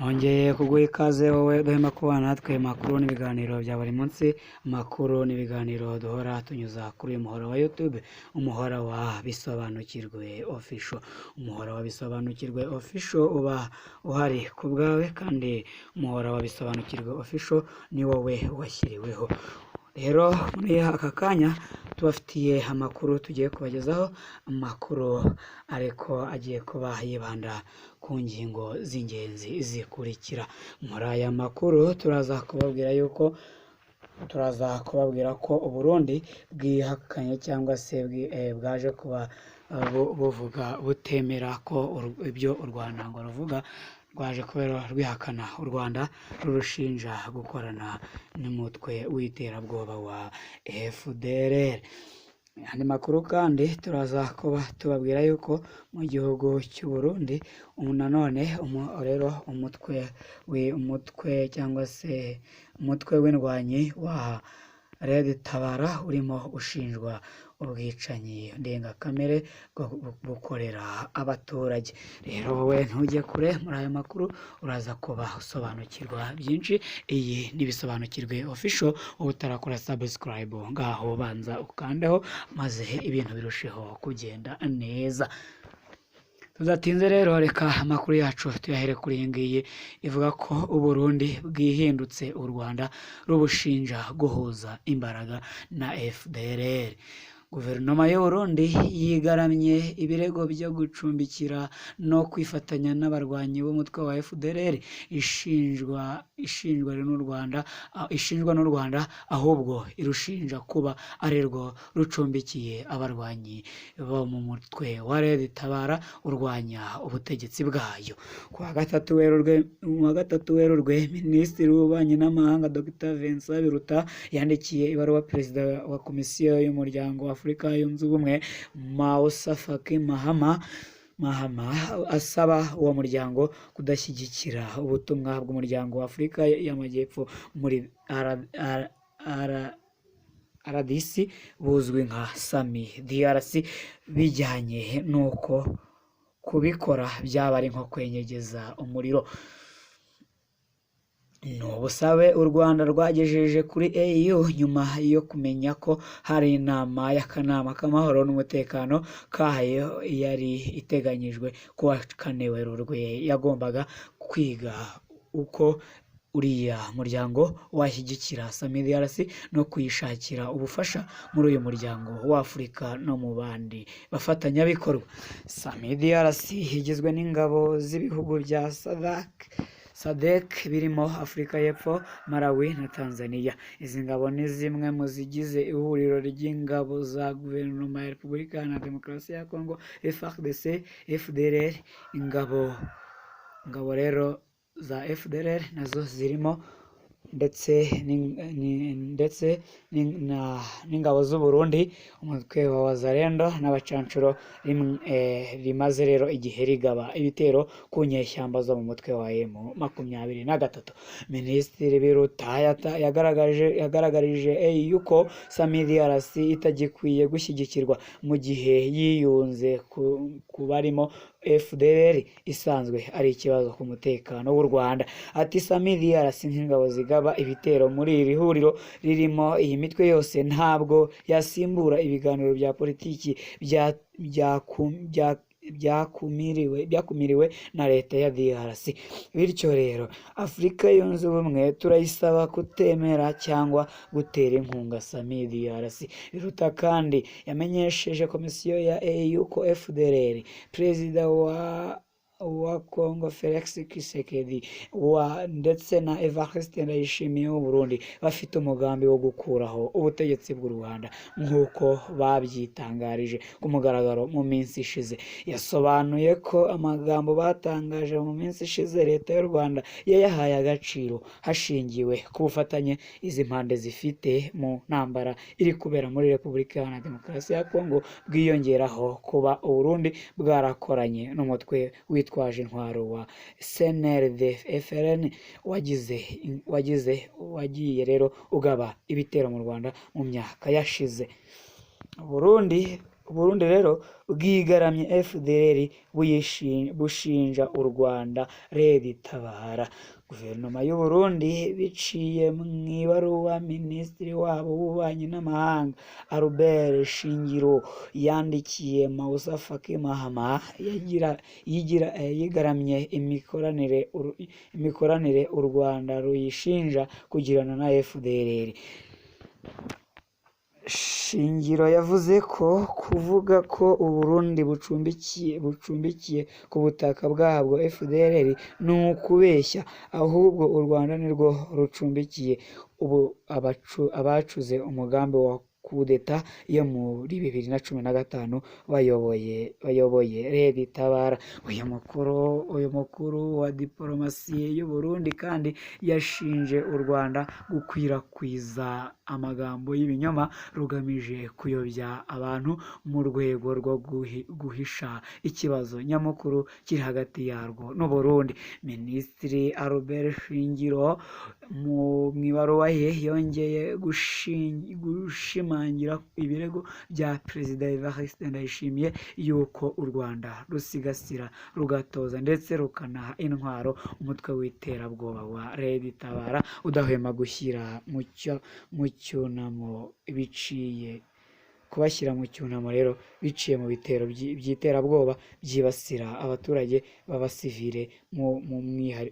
Nongeye kuguha ikaze wowe udahwema kubana natwe makuru n'ibiganiro bya buri munsi, amakuru n'ibiganiro duhora tunyuza kuri uyu muhora wa YouTube, umuhora wa Bisobanukirwe Official. Umuhora wa Bisobanukirwe Official uba uhari ku bwawe, kandi umuhora wa Bisobanukirwe Official ni wowe washyiriweho. Rero muri aka kanya tubafitiye amakuru tugiye kubagezaho, amakuru ariko agiye kuba yibanda ku ngingo z'ingenzi zikurikira. Muri aya makuru turaza kubabwira ko Uburundi bwihakanye cyangwa se bwaje kuba buvuga butemera ko ibyo u Rwanda ngo ruvuga, rwaje kubera rwihakana u Rwanda rurushinja gukorana n'umutwe w'iterabwoba wa FDLR. Andi makuru kandi turaza kuba tubabwira yuko mu gihugu cy'u Burundi ubu nanone rero umutwe cyangwa se umutwe w'indwanyi wa Red Tabara urimo ushinjwa ubwicanyi ndengakamere bwo bukorera abaturage. Rero wowe ntujye kure, muri ayo makuru uraza kuba usobanukirwa byinshi. Iyi ni Bisobanukirwe Official, wowe utarakora subscribe ngaho banza ukandeho maze ibintu birusheho kugenda neza. Tudatinze rero, reka amakuru yacu tuyahere kuri iyi ngiyi ivuga ko Uburundi bwihindutse u Rwanda rubushinja guhuza imbaraga na FDLR. Guverinoma y'u Burundi yigaramye ibirego byo gucumbikira no kwifatanya n'abarwanyi b'umutwe wa FDLR ishinjwa n'u Rwanda, ahubwo irushinja kuba ari rwo rucumbikiye abarwanyi bo mu mutwe wa Red Tabara urwanya ubutegetsi bwayo. Ku wa 3 Werurwe, Minisitiri w'Ububanyi n'Amahanga Dr Vincent Biruta yandikiye ibaruwa Perezida wa Komisiyo y'Umuryango wa Afurika Yunze Ubumwe, Moussa Faki Mahama, asaba uwo muryango kudashyigikira ubutumwa bw'Umuryango wa Afurika y'Amajyepfo muri RDC buzwi nka SAMIDRC, bijyanye n'uko kubikora byaba ari nko kwenyegeza umuriro. Ni ubusabe u Rwanda rwagejeje kuri AU nyuma yo kumenya ko hari inama y'akanama k'amahoro n'umutekano kayo yari iteganyijwe kuwa 4 Werurwe yagombaga kwiga uko uriya muryango washyigikira SAMIDRC no kuyishakira ubufasha muri uyu muryango w'Afurika no mu bandi bafatanyabikorwa. SAMIDRC igizwe n'ingabo z'ibihugu bya SADC birimo Afurika y'Epfo, Malawi na Tanzania. Izi ngabo ni zimwe mu zigize ihuriro ry'ingabo za Guverinoma ya Repubulika Iharanira Demokarasi ya Congo, FARDC, FDLR. Ingabo rero za FDLR nazo zirimo, ndetse n'ingabo z'u Burundi, umutwe wa Wazalendo n'abacancuro, rimaze rero igihe rigaba ibitero ku nyeshyamba zo mu mutwe wa M23. Minisitiri Biruta yagaragarije AU ko SAMIDRC itagikwiye gushyigikirwa mu gihe yiyunze ku barimo FDLR isanzwe ari ikibazo ku mutekano w'u Rwanda. Ati: "SAMIDRC nk'ingabo zigaba ibitero muri iri huriro ririmo iyi mitwe yose ntabwo yasimbura ibiganiro bya politiki byakumiriwe na leta ya DRC. Bityo rero Afurika Yunze Ubumwe turayisaba kutemera cyangwa gutera inkunga SAMIDRC." Biruta kandi yamenyesheje Komisiyo ya AU ko FDLR, Perezida wa Congo Felix Tshisekedi ndetse na Evariste Ndayishimiye w'u Burundi bafite umugambi wo gukuraho ubutegetsi bw'u Rwanda nk'uko babyitangarije ku mugaragaro mu minsi ishize. Yasobanuye ko amagambo batangaje mu minsi ishize leta y'u Rwanda yayahaye agaciro hashingiwe ku bufatanye izi mpande zifite mu ntambara iri kubera muri Repubulika Iharanira Demokarasi ya Congo, bwiyongeraho kuba u Burundi bwarakoranye n'umutwe witwaje intwaro wa CNDD FDD wagize wagiye rero ugaba ibitero mu Rwanda mu myaka yashize. Burundi Burundi rero bwigaramye FDLR bushinja u Rwanda Red Tabara. Guverinoma y'u Burundi biciye mu ibaruwa Minisitiri wabo w'Ububanyi n'Amahanga Albert Shingiro yandikiye Moussa Faki Mahamat yigaramye imikoranire u Rwanda ruyishinja kugirana na FDLR. Shingiro yavuze ko kuvuga ko u Burundi bucumbikiye ku butaka bwabwo FDLR ni ukubeshya, ahubwo u Rwanda nirwo rucumbikiye ubu abacuze umugambi wa kudeta yo muri 2015 bayoboye Red Tabara. Uyu mukuru wa diplomasiye y'u Burundi kandi yashinje u Rwanda gukwirakwiza amagambo y'ibinyoma rugamije kuyobya abantu mu rwego rwo guhisha ikibazo nyamukuru kiri hagati yarwo n'u Burundi. Minisitiri Albert Shingiro mu ibaruwa ye yongeye gushimangira ibirego bya Perezida Evariste Ndayishimiye yuko u Rwanda rusigasira, rugatoza ndetse rukanaha intwaro umutwe w'iterabwoba wa Red Tabara udahwema gushyira mu cyunamo biciye kubashyira mu cyunamo rero biciye mu bitero by'iterabwoba byibasira abaturage b'abasivile,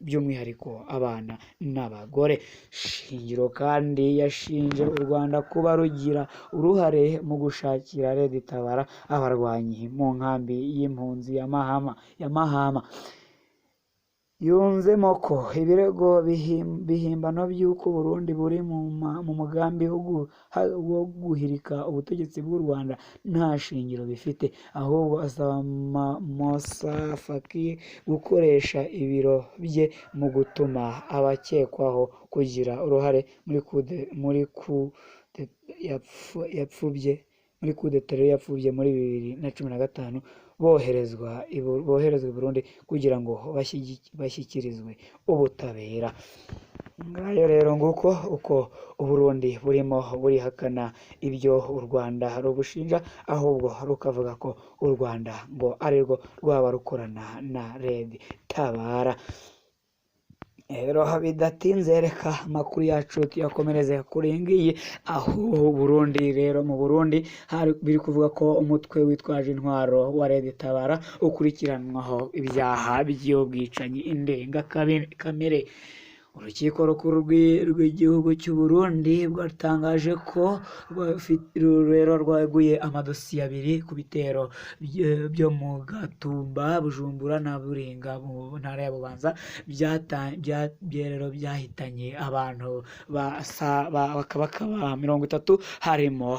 by'umwihariko abana n'abagore. Shingiro kandi yashinje u Rwanda kuba rugira uruhare mu gushakira Red Tabara abarwanyi mu nkambi y'impunzi ya Mahama. Yunzemo ko ibirego bihimbano by'uko Burundi buri mu mugambi wo guhirika ubutegetsi bw'u Rwanda nta shingiro bifite, ahubwo asaba Moussa Faki gukoresha ibiro bye mu gutuma abakekwaho kugira uruhare muri kudeta rero yapfubye muri 2015 boherezwa i Burundi kugira ngo bashyikirizwe ubutabera. Ngayo rero nguko uko Uburundi burimo burihakana ibyo u Rwanda rubushinja, ahubwo rukavuga ko u Rwanda ngo arirwo rwaba rukorana na Red Tabara. Rero bidatinze, reka amakuru yacu tuyakomereze kuri iyi ngiyi, aho Burundi rero mu Burundi hari biri kuvuga ko umutwe witwaje intwaro wa Red Tabara ukurikiranwaho ibyaha by'ubwicanyi indengakamere. Urukiko rukuru rw'igihugu cy'u Burundi rwatangaje ko rero rwaguye amadosiye abiri ku bitero byo mu Gatumba, Bujumbura na Buringa mu ntara ya Bubanza rero byahitanye abantu bakabakaba 30, harimo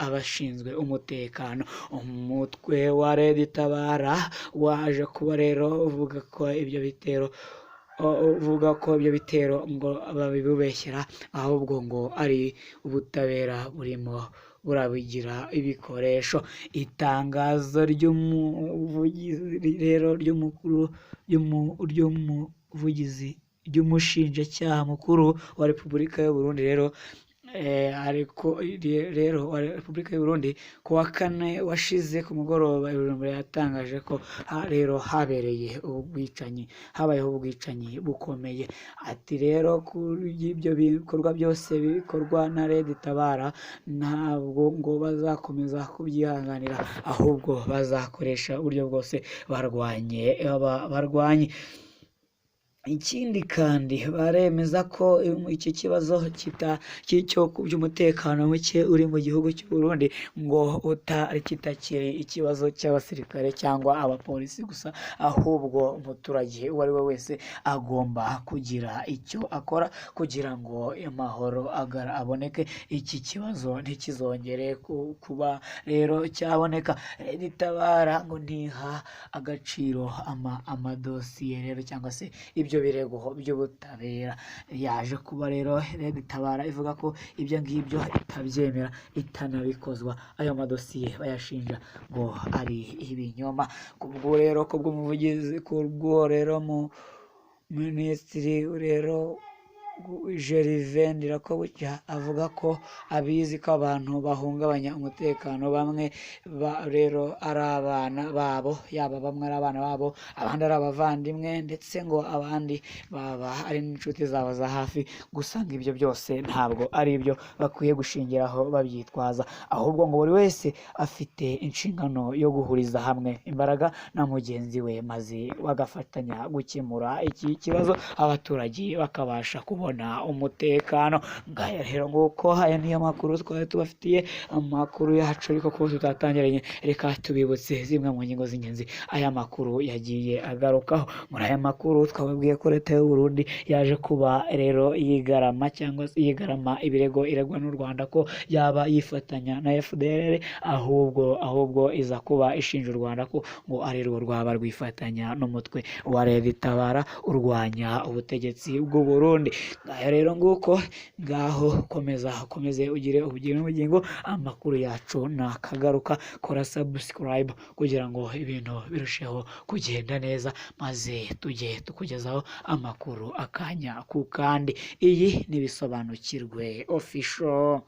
abashinzwe umutekano. Umutwe wa Red Tabara waje kuba rero uvuga ko ibyo bitero ngo babibubeshyera, ahubwo ngo ari ubutabera burimo burabigira ibikoresho. Itangazo ry'umuvugizi rero ry'umukuru ry'umuvugizi ry'umushinjacyaha mukuru wa Repubulika y'u Burundi rero ariko rero wa Repubulika y'u Burundi ku wa kane washize ku mugoroba i Bujumbura yatangaje ko rero habereye ubwicanyi, habayeho ubwicanyi bukomeye. Ati rero kuri ibyo bikorwa byose bikorwa na Red Tabara, ntabwo ngo bazakomeza kubyihanganira, ahubwo bazakoresha uburyo bwose barwanye aba barwanyi. Ikindi kandi baremeza ko iki kibazo cy'icyo by'umutekano muke uri mu gihugu cy'u Burundi ngo kitakiri ikibazo cy'abasirikare cyangwa abapolisi gusa, ahubwo umuturage uwo ari we wese agomba kugira icyo akora kugira ngo amahoro aboneke, iki kibazo ntikizongere kuba rero cyaboneka. Red Tabara ngo ntiha agaciro amadosiye rero cyangwa se ibyo birego by'ubutabera. Yaje kuba rero Red Tabara ivuga ko ibyo ngibyo itabyemera, itanabikozwa, ayo madosiye bayashinja ngo ari ibinyoma. Kubwo rero kubw'umuvugizi, kubwo rero mu minisitiri rero Gervais Ndirakobuca avuga ko abizi ko abantu bahungabanya umutekano bamwe rero ari abana babo, yaba bamwe ari abana babo, abandi ari abavandimwe, ndetse ngo abandi baba ari n'inshuti zabo za hafi. Gusa ngo ibyo byose ntabwo ari ibyo bakwiye gushingiraho babyitwaza, ahubwo ngo buri wese afite inshingano yo guhuriza hamwe imbaraga na mugenzi we, maze bagafatanya gukemura iki kibazo, abaturage bakabasha kubona umutekano. Ngaya rero nguko, aya niyo makuru twari tubafitiye, amakuru yacu. Ariko kuba tutatangiranye, reka tubibutse zimwe mu ngingo z'ingenzi aya makuru yagiye agarukaho. Muri aya makuru twababwiye ko leta y'u Burundi yaje kuba rero yigarama cyangwa se yigarama ibirego iregwa n'u Rwanda ko yaba yifatanya na FDLR, ahubwo iza kuba ishinja u Rwanda ko ngo ari rwo rwaba rwifatanya n'umutwe wa Red Tabara urwanya ubutegetsi bw'u Burundi. Ngaya rero nguko, ngaho komeza ukomeze ugire ubugingo n'ubugingo. Amakuru yacu nakagaruka, kora subscribe kugira ngo ibintu birusheho kugenda neza, maze tujye tukugezaho amakuru akanya ku kandi. Iyi ni Bisobanukirwe Official.